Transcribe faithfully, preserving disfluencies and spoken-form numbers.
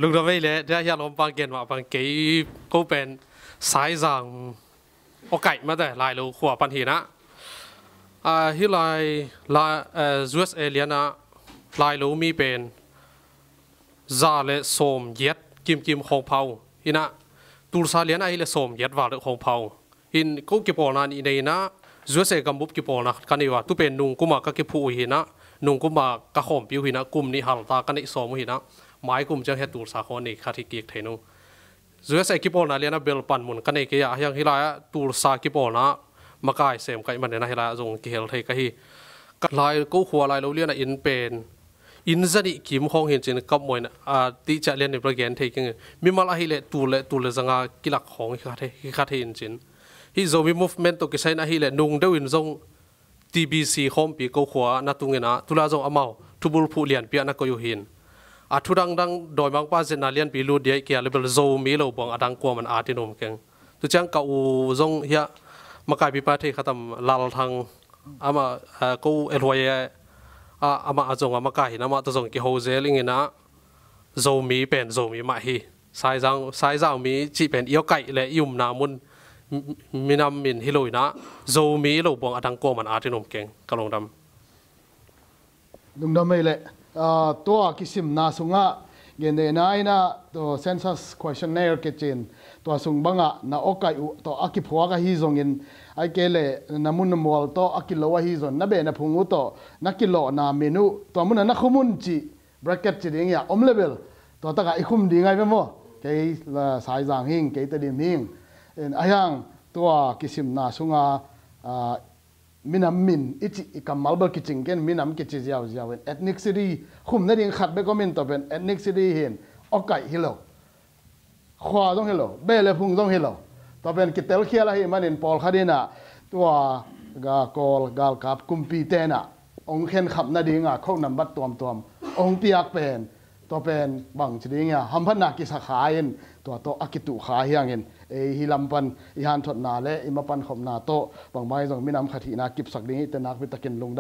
Lungdam ei le, dia hia lawmpa gen mah bang kei ko pen Saizang awkaih mate Lailo khua pan hinah. Ah, hi lai la, eh, U S A lianah Lailo mi pen za le sawm giat kimkim khawng pha uh hinah. Tulsa lianah hi le sawm giat val deuh khawng pha uh. Hin ko kipawlna nih nei inah U S A gambup kipawlna ka nei uh a, tu pen nungkuma ka kiphuh uh hinah, nungkuma ka khawmpi uh hinah, kum nih halta ka neih sawm uh hinah, mai kum ciang hia Tulsa khawng nei khat hi kik thei nung. U S A kipawlna lianah bel panmun ka nei kei ah, hiang hi lai-ah Tulsa kipawlna makai sem ka ih maninah hi lai-ah zong kihel thei ka hi. Ka lai ko khua Lailo lianah inn pen inn zanih kim khawng hin cin kap mawina, a, tihciah lian nih bel gen thei keng. Mimal ahih leh tul le tul le zanga kilak khawng hi khat hi, hi khat hi in cin. Hih Zomi movement tawh kisai in ahih leh nung deuh in zong T B C khawmpi ko khua na tung inah, tu lai zong amau thubul phuh lianpi ah na koih uh hin. A thu dangdang dawimangpa zetna lianpi lut dia i kia le bel Zomi lo buang a dang kuaman at in um keng. Tu ciang ka u zong hiah makaipipa thei khatam Lalthang amah, a, ko elhuai a, amah a zong a makai hin amah tawh zong kiho zel ing inah Zomi pen Zomi mah hi. Saizang, Saizang mi cih pen i awkaih le i umna mun m-, minam min hi lo inah Zomi lo buang a dang kuaman at in um keng. Ka lungdam. Lungdam ei le, ah, tua kisimna sungah gennehna inah tua census questionnaire kicin tua sung bangah na awkaih uh tawh a kiphuak ahi zongin, ai kei le na mun na mual tawh a kilo ahi zong na beh na phung uh tawh na kilawhna min uh tua munah na khum un cih bracket ci ding hi a om le bel tua takah i khum ding ai ve maw? Kei la Saizang hing, kei Tedim hing. In a hiang tua kisimna sunga, ah, minam min i cih i kammal bel kicing ken minam kici ziauziau in ethnicity khum nading khat bek om in tua pen ethnicity hin awkaih hi lo. Khua zong hi lo, beh le phung zong hi lo. Tua pen kitelkhial ahih manin pawlkhat inah tua ga Kawl galkap kumpi tenah hong khenkhap nadinga khok nambat tuamtuam hong piak pen tua pen bang ci ding hia, hamphatna kisa kha in tua tawh a kituh kha hiangin ei hi lam pan i hanthotna le i mapan khopna tawh bangmah hi zong minam khat hihna kipsak ding hi te nakpi takin lungdam.